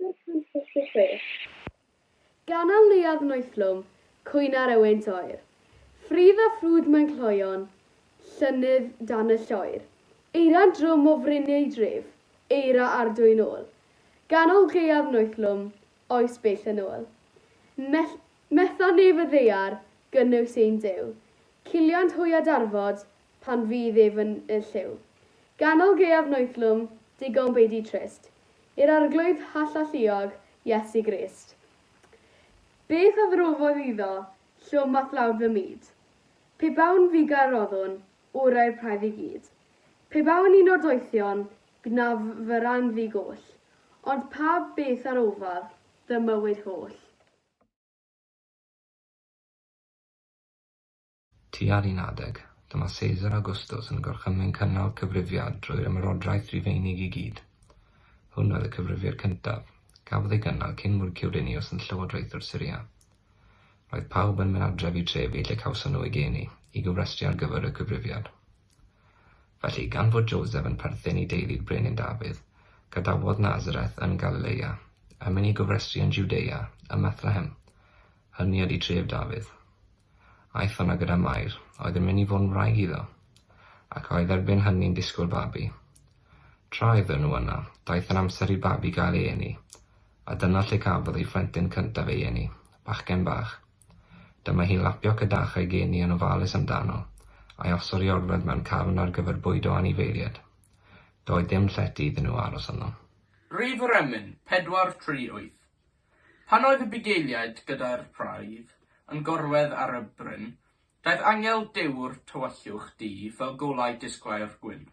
466. Ganol neuadd noethlwm, cwyn ar ywynt oer. Ffridd a ffrwd mae'n cloion, llonydd dan y lloer. Eira'n drwm o fryniau dref, eira ar dwyn ôl. Ganol gaeaf noethlwm, oes bell yn ôl. Mell, metha nef y ddaear, gynnwys ein Duw. Ciliant hwy a darfod, pan fydd ef yn y lliw. Ganol gaeaf noethlwm, digon beudy trist. I'r Arglwydd hallalluog, Iesu Grist. Beth a ddrofodd iddo, llwm a thlawd fy myd? Pe bawn fugail roddwn, orau'r praidd i gyd. Pe bawn un o'r doethion, gwnaf fy ran fi goll. Ond pa beth ar ofaf, fy mywyd holl? Tua'r un adeg, dyma Caesar Augustus yn gorchymyn cynnal cyfrifiad drwy'r Ymerodraeth Rufeinig i gyd. Hwn oedd y cyfrifiad cyntaf, gafodd ei gynnal cyn fod Cyrenius yn llywodraethwr Syria. Roedd pawb yn mynd adref i'w trefi lle cawson nhw eu geni, i gofrestru ar gyfer y cyfrifiad. Felly, gan fod Joseph yn perthyn i deulu'r Brenin Dafydd, gadawodd Nazareth yn Galilea, a mynd i gofrestru yn Jwdea, ym Methlehem, hynny ydy tref Dafydd. Aeth yno gyda Mair, oedd yn mynd i fod yn wraig iddo, ac a oedd erbyn hynny'n disgwyl babi. Tra oedden nhw yno, daeth yn amser i'r babi gael ei eni, a dyna lle cafodd ei phlentyn cyntaf ei eni, bachgen bach. Dyma hi'n lapio cadach a'i geni yn ofalus amdano, a'i osod i orwedd mewn cafn ar gyfer bwydo anifeiliaid. Doedd dim llety iddyn nhw aros yno. Rhif yr emyn, 438. Pan oedd y bugeiliaid gyda'r praidd yn gorwedd ar y bryn, daeth angel Duw o'r tywyllwch du fel golau disglair gwyn.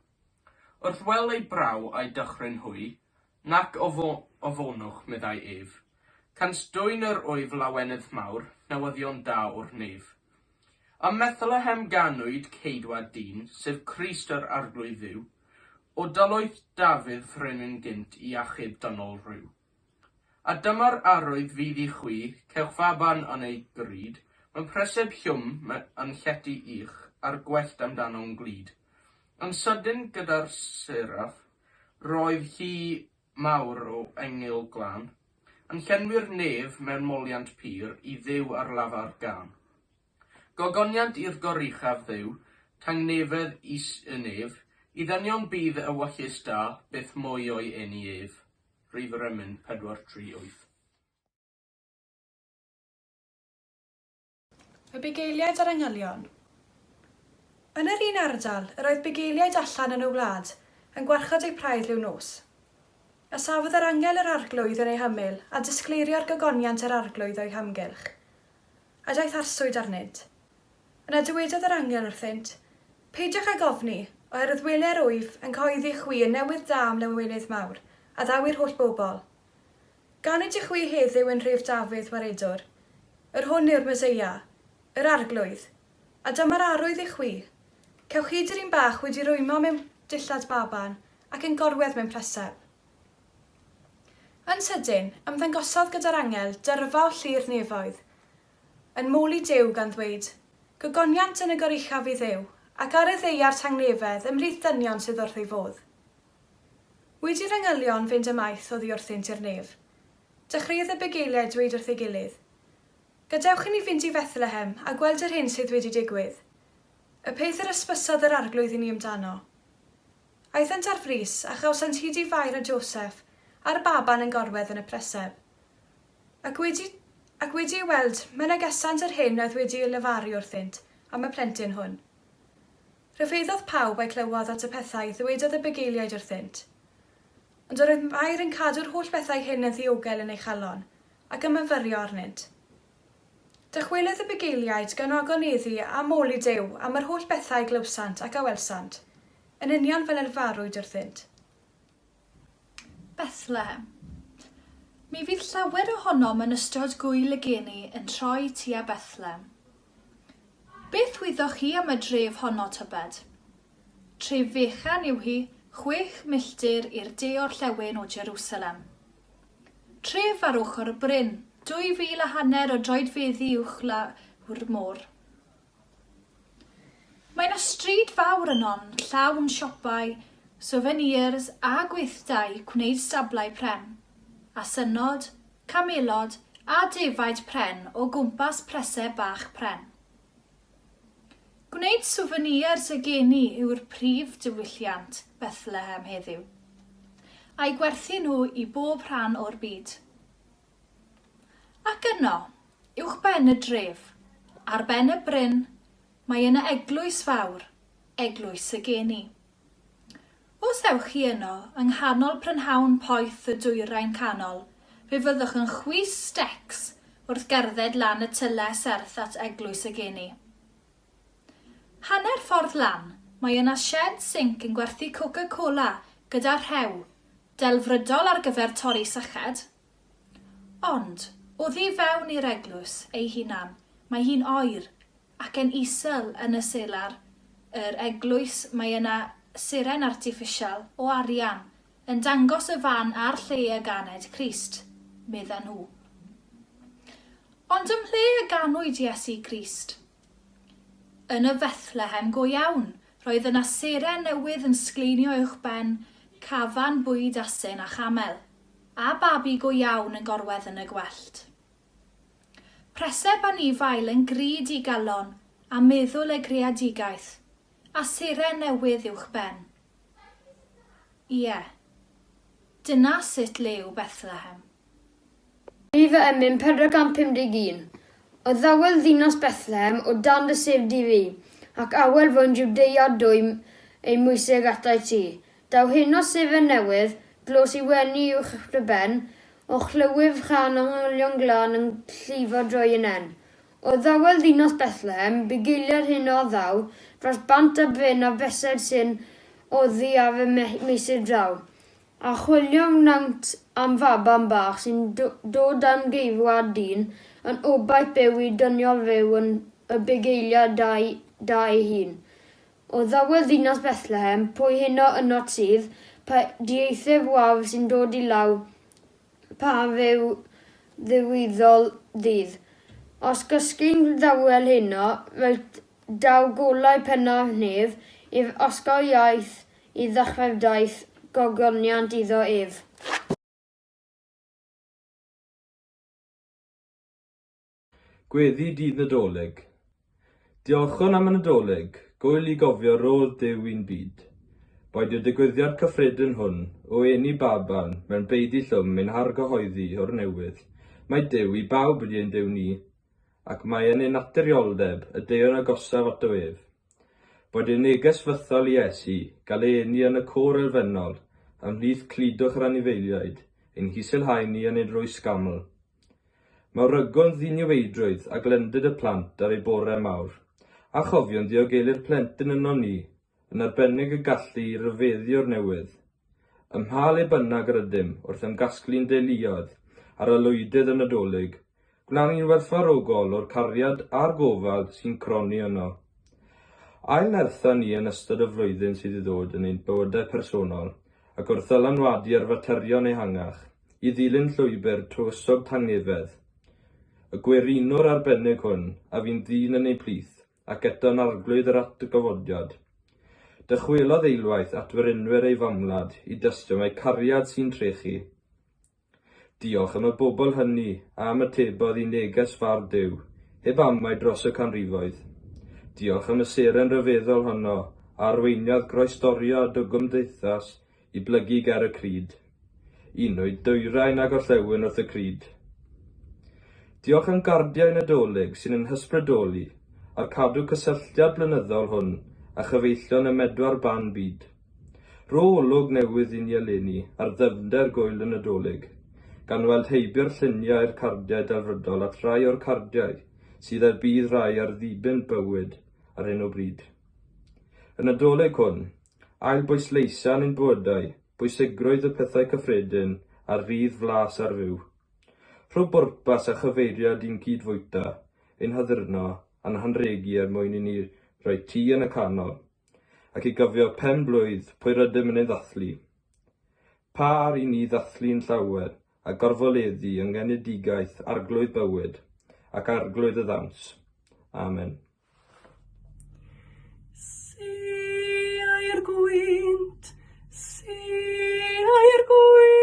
Wrth wel eu braw a'u dychryn hwy, Nac ofonwch, meddai ef, Cant dwyn yr wyf lawenydd mawr, newyddion da o'r nef. Ym Methlehem ganwyd Ceidwad dyn, sef Crist yr Arglwydd Dduw, o dylwyth Dafydd frenin gynt i achub dynol ryw. A dyma'r arwydd fydd i chwi, cewch faban yn ei gryd, mewn preseb llwm yn llety ych, a'r gwellt amdano'n glyd. Yn sydyn gyda'r seraff, roedd llu mawr o engyl glân, yn llenwi'r nef mewn moliant pur i Dduw ar lafar gân. Gogoniant i'r goruchaf Dduw, tangnefedd is y nef, i ddynion bydd ewyllys da, byth mwy o'i eni ef. Rhif yr emyn, 438. Y bugeiliaid a'r angylion. Yn yr un ardal, yr oedd bugeiliaid allan yn y wlad, yn gwarchod eu praidd liw nos. A safodd yr angel yr Arglwydd yn eu hymyl, a disgleirio'r gogoniant yr Arglwydd o'u hamgylch. A daeth arswyd arnynt. Yna dywedodd yr angel wrthynt, Peidiwch ag ofni, oherwydd wele yr wyf yn cyhoeddi i chwi y newydd da am lawenydd mawr, a ddaw i'r holl bobl. Ganed i chwi heddiw yn nhref Dafydd waredwr, yr hwn yw'r Meseia, yr Arglwydd. A dyma'r arwydd i chwi, Cewch hyd yr un bach wedi rwymo mewn dillad baban, ac yn gorwedd mewn preseb. Yn sydyn, ymddangosodd gyda'r angel dyrfa o llu'r nefoedd, Yn moli Duw, gan ddweud, Gogoniant yn y goruchaf i Dduw, ac ar y ddaear tangnefedd ymhlith dynion sydd wrth ei fodd. Wedi'r angylion fynd ymaith oddi wrthynt i'r nef, dechreuodd y bugeiliaid dweud wrth ei gilydd, Gadewch i ni fynd i Fethlehem a gweld yr hyn sydd wedi digwydd, y peth yr ysbysodd yr Arglwydd i ni amdano. Aethant ar frys, a chawsant hyd i Fair a Joseff a'r baban yn gorwedd yn y preseb. Ac wedi, ac wedi ei weld, mynegesant yr hyn oedd wedi ei lefaru wrthynt am y plentyn hwn. Rhyfeddodd pawb a'i clywodd at y pethau ddywedodd y bugeiliaid wrthynt. Ond yr oedd Mair yn cadw'r holl bethau hyn yn ddiogel yn ei chalon, ac yn myfyrio arnynt. Dychwelodd y bugeiliaid gan ogoneddu a moli Duw am yr holl bethau glywsant ac a welsant, yn union fel y lefarwyd wrthynt. Bethlehem. Mi fydd llawer ohonom yn ystod Gŵyl y Geni yn troi tua Bethlehem. Beth wyddoch chi am y dref honno, tybed? Tref fechan yw hi, chwech milltir i'r de-orllewin o Jerusalem. Tref ar ochr y bryn, 2,000 a hanner o droedfeddi uwchlaw'r môr. Mae 'na stryd fawr yno'n llawn siopau, souvenirs a gweithdai gwneud stablau pren. asynnod, camelod a defaid pren o gwmpas preseb bach pren. Gwneud souvenirs y geni yw'r prif diwylliant Bethlehem heddiw, a'u gwerthu nhw i bob rhan o'r byd. Ac yno, uwchben y dref, ar ben y bryn, mae yna eglwys fawr, Eglwys y Geni. Os ewch chi yno yng nghanol prynhawn poeth y Dwyrain Canol, fe fyddwch yn chwys stecs wrth gerdded lan y tyle serth at Eglwys y Geni. Hanner ffordd lan, mae yna sied sinc yn gwerthu Coca Cola gyda rhew, delfrydol ar gyfer torri syched. Ond, oddi fewn i'r eglwys ei hunan, mae hi'n oer ac yn isel yn y selar yr eglwys mae yna seren artiffisial o arian yn dangos y fan a'r lle y ganed Crist, medda nhw. Ond ym mhle y ganwyd Iesu Grist? Yn y Fethlehem go iawn, roedd yna seren newydd yn sgleinio uwchben cafan bwyd asyn a chamel, a babi go iawn yn gorwedd yn y gwellt. Preseb anifail yn grud i galon a meddwl y greadigaeth, a seren newydd uwch ben. Ie. Dyna sut le yw Bethlehem. Rhif y emyn 451. O ddawel ddinas Bethlehem, o dan dy sef di fi, ac awel fwyn Jwdea dwym ei moeseg atat ti. Daw heno seren newydd, glos i wenu uwch dy ben, O chlywyf rhan angylion glân yn llifo drwy yn en. O ddawel ddinas Bethlehem, bugeiliad heno a ddaw, Dros bant a bryn a besed sy'n oddi ar y meysydd draw. A chwilio wnânt am faban bach sy'n dod dan geirwad dyn, Yn obaith byw i dyniol fyw yn y bugeiliad da ei hun. O ddawel ddinas Bethlehem, pwy heno ynot sydd, pa dieithr wawr sy'n dod i law, pa fyw ddiwyddol ddydd? Os gysgu'n ddawel heno, fel daw golau pennaf nef, ef osgoi iaith i ddechrau'r daith, gogoniant iddo ef. Gweddi Dydd Nadolig. Diolchwn am y Nadolig, gŵyl i gofio rhodd Duw i'n byd. Boed i'r digwyddiad cyffredin hwn o eni baban mewn beudy llwm ein hargyhoeddi o'r newydd mai Duw i bawb ydy ein Duw ni, ac mai yn ei naturioldeb y deuwn agosaf ato ef. Boed i'r neges fythol i Iesu gael ei eni yn y côr elfennol ymhlith cludwch yr anifeiliaid, ein hiselhau ni yn ein rwysg aml. Mawrygwn ddiniweidrwydd a glendid y plant ar eu bore mawr, a chofiwn ddiogelu'r plentyn ynom ni, yn arbennig y gallu i ryfeddu o'r newydd. Ym mha le bynnag yr ydym wrth ymgasglu'n deuluoedd ar aelwydydd y Nadolig, gwnawn ni'n werthfawrogol o'r cariad a'r gofal sy'n cronni yno. Ail-nertha ni yn ystod y flwyddyn sydd i ddod yn ein bywydau personol ac wrth ddylanwadu ar faterion ehangach. i ddilyn llwybr tywysog tangnefedd. Y gwerinwr arbennig hwn, a fu'n ddyn yn eu plith, ac eto'n arglwydd yr atgyfodiad. Dychwelodd eilwaith at werinwyr ei famwlad i dystio mai cariad sy'n trechu. Diolch am y bobl hynny a ymatebodd i neges fardd Duw, heb amau dros y canrifoedd. Diolch am y seren ryfeddol honno a arweiniodd groestoriad o gymdeithas i blygu ger y crud. Unwyd dwyrain a gorllewin wrth y crud. Diolch am gardiau Nadolig sy'n ein hysbrydoli a'r cadw cysylltiad blynyddol hwn â chyfeillion ym medwar ban byd. Rho olwg newydd i ni eleni ar ddyfnder gŵyl y Nadolig, gan weld heibio'r lluniau'r cardiau delfrydol at rai o'r cardiau sydd er budd rhai ar ddiben bywyd ar hyn o bryd. Y Nadolig hwn, ail-bwysleisia yn ein bywydau bwysigrwydd y pethau cyffredin a'r rhydd flas ar fyw. Rho bwrpas a chyfeiriad i'n cyd-fwyta, ein haddurno a'n hanrhegu er mwyn i ni roi ti yn y canol, ac i gofio pen-blwydd pwy rydym yn ei ddathlu. Pâr i ni ddathlu'n llawer a gorfoleddu yng ngenedigaeth Arglwydd bywyd ac Arglwydd y ddawns. Amen. Siai'r gwynt, siai'r gwynt.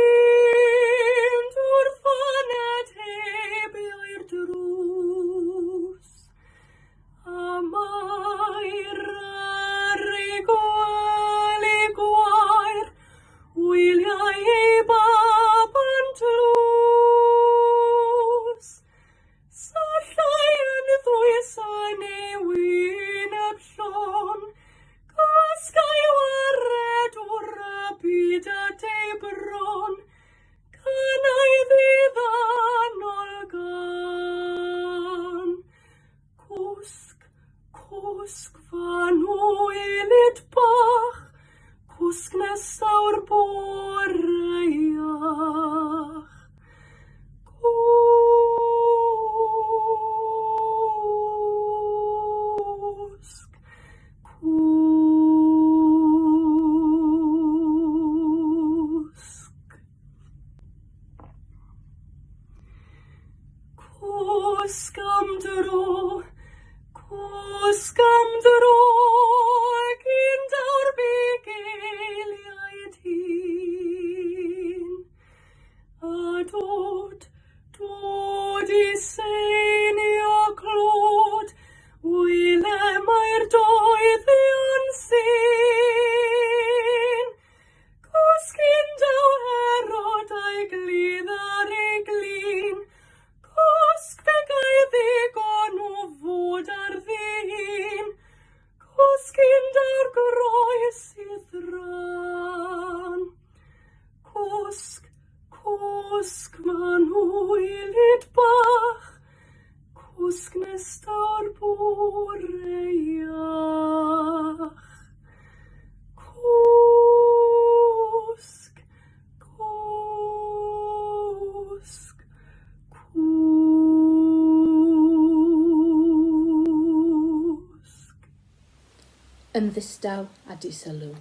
Yn ddistaw a disylw.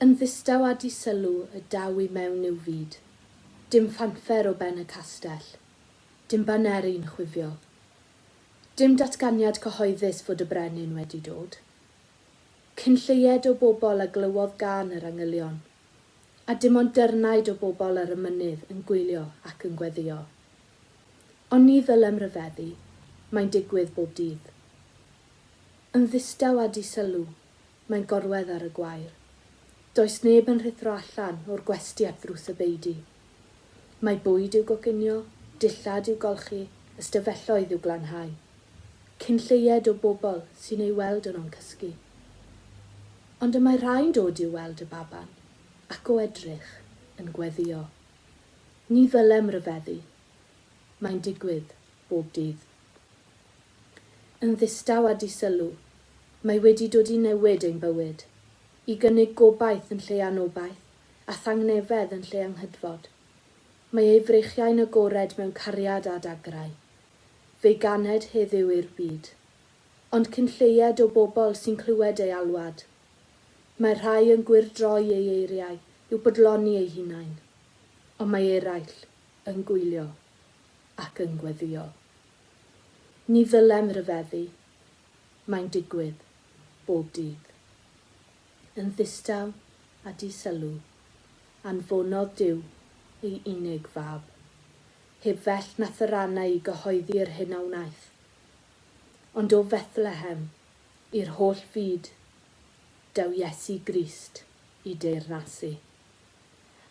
Yn ddistaw a disylw y daw i mewn i'w fyd. Dim ffanffer o ben y castell. Dim baneri'n chwifio. Dim datganiad cyhoeddus fod y brenin wedi dod. Cyn lleied o bobl a glywodd gân yr angylion. A dim ond dyrnaid o bobl ar y mynydd yn gwylio ac yn gweddïo. Ond ni ddylem ryfeddu, mae'n digwydd bob dydd. Yn ddistaw a disylw, mae'n gorwedd ar y gwair. Does neb yn rhuthro allan o'r gwesty at ddrws y beudy. Mae bwyd i'w goginio, dillad i'w golchi, ystafelloedd i'w glanhau. Cyn lleied o bobl sy'n ei weld yno'n cysgu. Ond y mae rhai'n dod i'w weld y baban, ac o edrych, yn gweddïo. Ni ddylem ryfeddu. Mae'n digwydd bob dydd. Yn ddistaw a disylw, mae wedi dod i newid ein bywyd, i gynnig gobaith yn lle anobaith, a thangnefedd yn lle anghydfod. Mae ei freichiau'n agored mewn cariad a dagrau. Fe'i ganed heddiw i'r byd. Ond cyn lleied o bobl sy'n clywed ei alwad. Mae rhai yn gwyrdroi ei eiriau i'w bodloni eu hunain, ond mae eraill yn gwylio ac yn gweddïo. Ni ddylem ryfeddu, mae'n digwydd bob dydd. Yn ddistaw a di-sylw, anfonodd Duw ei unig Fab, heb fellt na tharanau i gyhoeddi yr hyn a wnaeth. Ond o Fethlehem i'r holl fyd daw Iesu Grist i deyrnasu.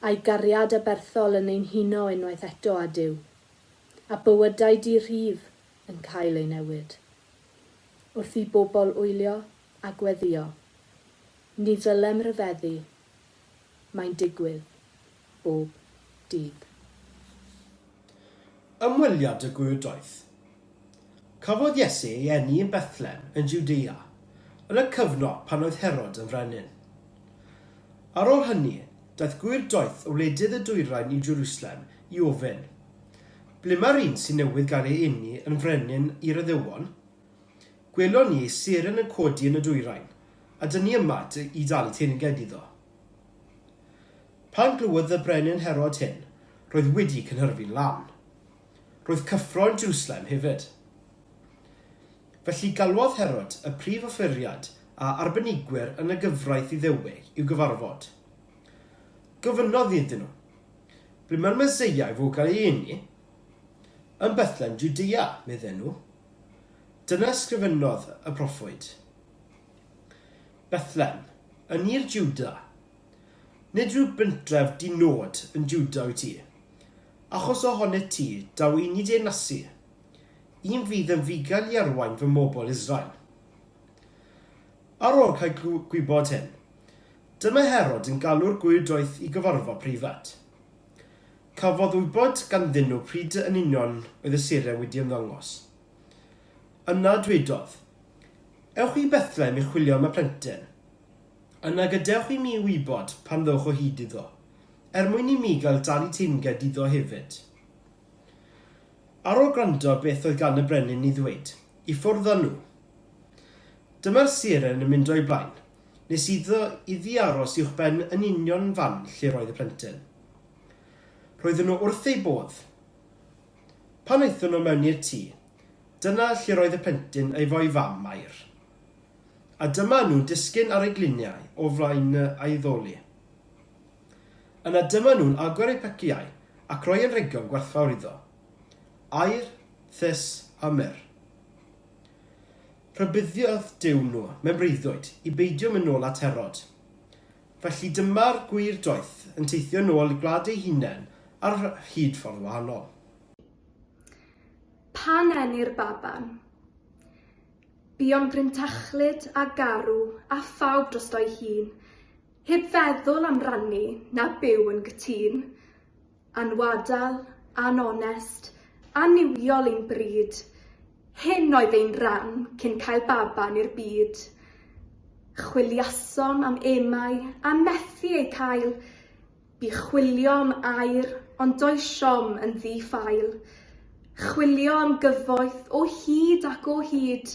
A'i gariad aberthol yn ein huno unwaith eto â Duw, a bywydau di-rhif yn cael eu newid. Wrth i bobl wylio a gweddïo, ni ddylem ryfeddu, mae'n digwydd bob dydd. Ymweliad y Gŵr Doeth. Cafodd Iesu ei eni yn Bethlem yn Jwdea, yn y cyfnod pan oedd Herod yn frenin. Ar ôl hynny, daeth gŵr doeth o wledydd y dwyrain i Jerusalem i ofyn, Ble mae'r un sydd newydd gael ei eni yn frenin i'r Iddewon? Gwelon ni ei seren yn codi yn y dwyrain, a dyn ni yma i dalu teyrnged iddo. Pan glywodd y brenin Herod hyn, roedd wedi cynhyrfu'n lân. Roedd cyffro yn Jerusalem hefyd. Felly galwodd Herod y prif offeiriad a arbenigwyr yn y gyfraith Iddewig i'w gyfarfod. Gofynnodd iddyn nhw, Ble mae'r Meseia i fod gael ei eni? Yn Bethlehem, Jwdea, medden nhw. Dyna ysgrifennodd y proffwyd. Bethlehem, yn nhir Jwda. Nid rhyw bentref di-nod yn Jwda wyt ti. Achos ohonit ti daw un i deyrnasu, un fydd yn fugail i arwain fy mhobl Israel. Ar ôl cael gwybod hyn, dyma Herod yn galw'r gŵr doeth i gyfarfod preifat. Cafodd wybod ganddyn nhw pryd yn union oedd y seren wedi ymddangos. Yna dwedodd, Ewch i Bethlehem i chwilio am y plentyn. Yna gadewch i mi wybod pan ddowch o hyd iddo, er mwyn i mi gael dalu teyrnged iddo hefyd. Ar ôl gwrando beth oedd gan y brenin i ddweud, i ffwrdd â nhw. Dyma'r seren yn mynd o'i blaen, nes iddo iddi aros uwchben yn union fan lle roedd y plentyn. Roedden nhw wrth eu bodd. Pan aethon nhw mewn i'r tŷ, dyna lle roedd y plentyn efo'i fam, Mair. A dyma nhw'n disgyn ar eu gliniau o flaen y addoli. Yna dyma nhw'n agor eu pyciau ac rhoi anrhegion gwerthfawr iddo, aur, thus a myrr. Rhybuddiodd Duw nhw mewn breuddwyd i beidio mynd nôl at Herod. Felly dyma'r gwir doeth yn teithio nôl i gwlad ei hunain ar hyd ffordd wahanol. Pan enir baban. Buom grintachlyd a garw a phawb drosto'i hun, Heb feddwl am rannu na byw yn gytûn. Anwadal, anonest, annuwiol ein bryd. Hyn oedd ein rhan cyn cael baban i'r byd. Chwiliasom am emau a methu eu cael. Bu chwilio am aur ond does siom yn ddi-ffael. Chwilio am gyfoeth o hyd ac o hyd.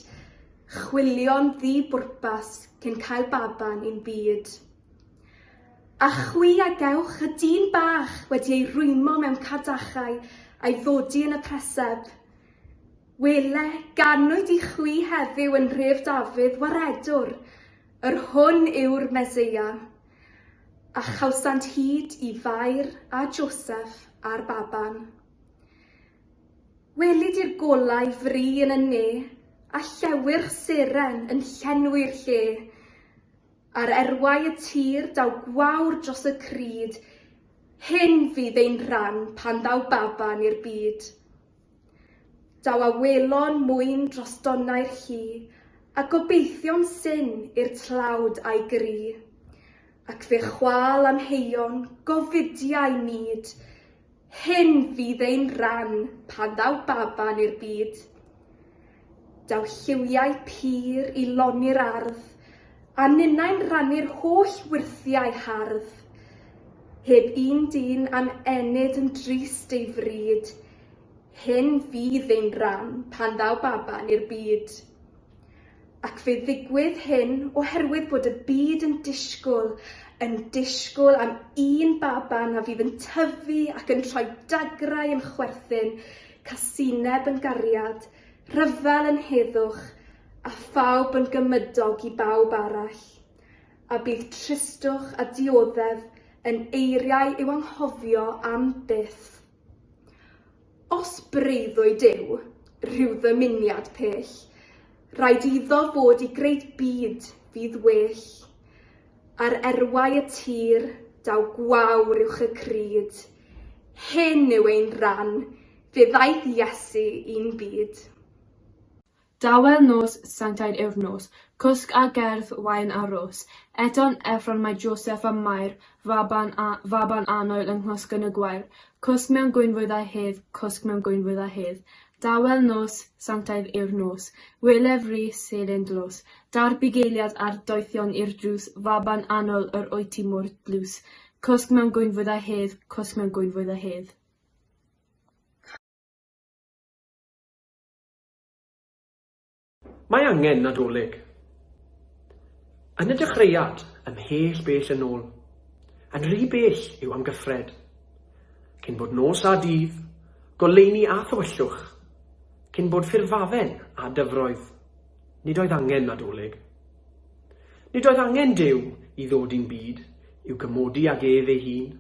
Chwilio'n ddi-bwrpas cyn cael baban i'n byd. A chwi a gewch y dyn bach wedi ei rwymo mewn cadachau a'i ddodi yn y preseb. Wele, ganwyd i chwi heddiw yn nhref Dafydd waredwr, yr hwn yw'r Meseia. A chawsant hyd i Fair a Joseff a'r baban. Welid i'r golau fri yn y ne, a llewyrch seren yn llenwi'r lle. Ar erwau y tir daw gwawr dros y cryd, hyn fydd ein rhan pan ddaw baban i'r byd. Daw awelon mwyn dros donnau'r llu, a gobeithion syn i'r tlawd a'i gri. Ac fe chwâl amheuon gofidiau mud, Hyn fydd ein rhan pan ddaw baban i'r byd. Daw lliwiau pur i lonni'r ardd, a ninnau'n rhannu'r holl wyrthiau hardd. Heb un dyn am ennyd yn drist ei fryd, hyn fydd ein rhan pan ddaw baban i'r byd. Ac fe ddigwydd hyn oherwydd bod y byd yn disgwyl, yn disgwyl am un baban a fydd yn tyfu ac yn troi dagrau yn chwerthin, casineb yn gariad, rhyfel yn heddwch, a phawb yn gymydog i bawb arall. A bydd tristwch a dioddef yn eiriau i'w anghofio am byth. Os breuddwyd yw rhyw ddymuniad pell, rhaid iddo fod i greu byd fydd well. Ar erwau y tir, daw gwawr uwch y cryd. Hyn yw ein rhan, fe ddaeth Iesu i'n byd. Dawel nos, sanctaidd yw'r nos, Cwsg a gerdd, wain a rhos. Eto'n Effron mae Joseff a Mair, Faban a, faban annwyl yng nghwsg yn y gwair. Cwsg mewn gwynfwyd a hedd, Cwsg mewn gwynfwyd a hedd. Dawel nos, sanctaidd yw'r nos. Wele fri, selen dlws. Daw'r bugeiliad a'r doethion i'r drws, Faban annwyl yr wyt ti mor dlws. Cwsg mewn gwynfwyd a hedd, Cwsg mewn gwynfwyd a hedd. Mae angen Nadolig. Yn y dechreuad, ymhell bell yn ôl, yn rhy bell i'w amgyffred. Cyn bod nos a dydd, goleuni a thywyllwch, cyn bod ffurfafen a dyfroedd, nid oedd angen Nadolig. Nid oedd angen Duw i ddod i'n byd i'w gymodi ag ef ei hun.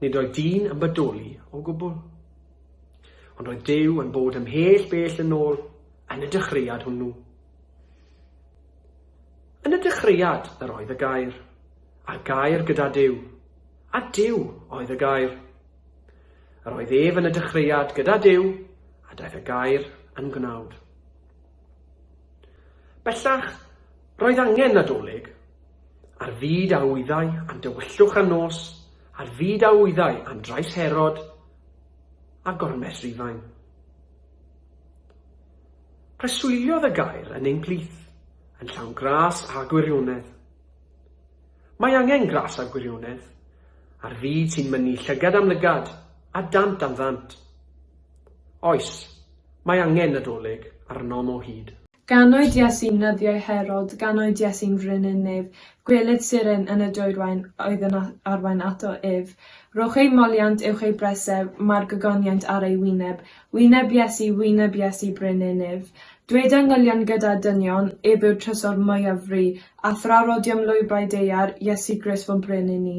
Nid oedd dyn yn bodoli o gwbl. Ond roedd Duw yn bod ymhell bell yn ôl yn y dechreuad hwnnw. Yn y dechreuad yr oedd y gair, a'r gair gyda Duw, a Duw oedd y gair. Yr oedd ef yn y dechreuad gyda Duw, a daeth y gair yn gnawd. Bellach, roedd angen Nadolig, a'r fyd a wyddai am dywyllwch a nos, a'r fyd a wyddai am drais Herod, a gormes Rufain. Preswyliodd y gair yn ein plith, yn llawn gras a gwirionedd. Mae angen gras a gwirionedd, ar fyd sy'n mynnu llygad am lygad a dant am ddant. Oes, mae angen Nadolig arnom o hyd. Ganwyd Iesu'n nyddiau Herod, ganwyd Iesu'n frenin nef, gweled seren yn y dwyrain oedd yn arwain ato ef. Rhowch ei moliant uwch ei breseb, mae'r gogoniant ar ei wyneb. Wyneb Iesu, wyneb Iesu brenin nef. Dwed angylion gyda dynion, ef yw'r trysor mwyaf fri, a thra rodiom lwybrau daear, Iesu Grist fo'n brenin ni.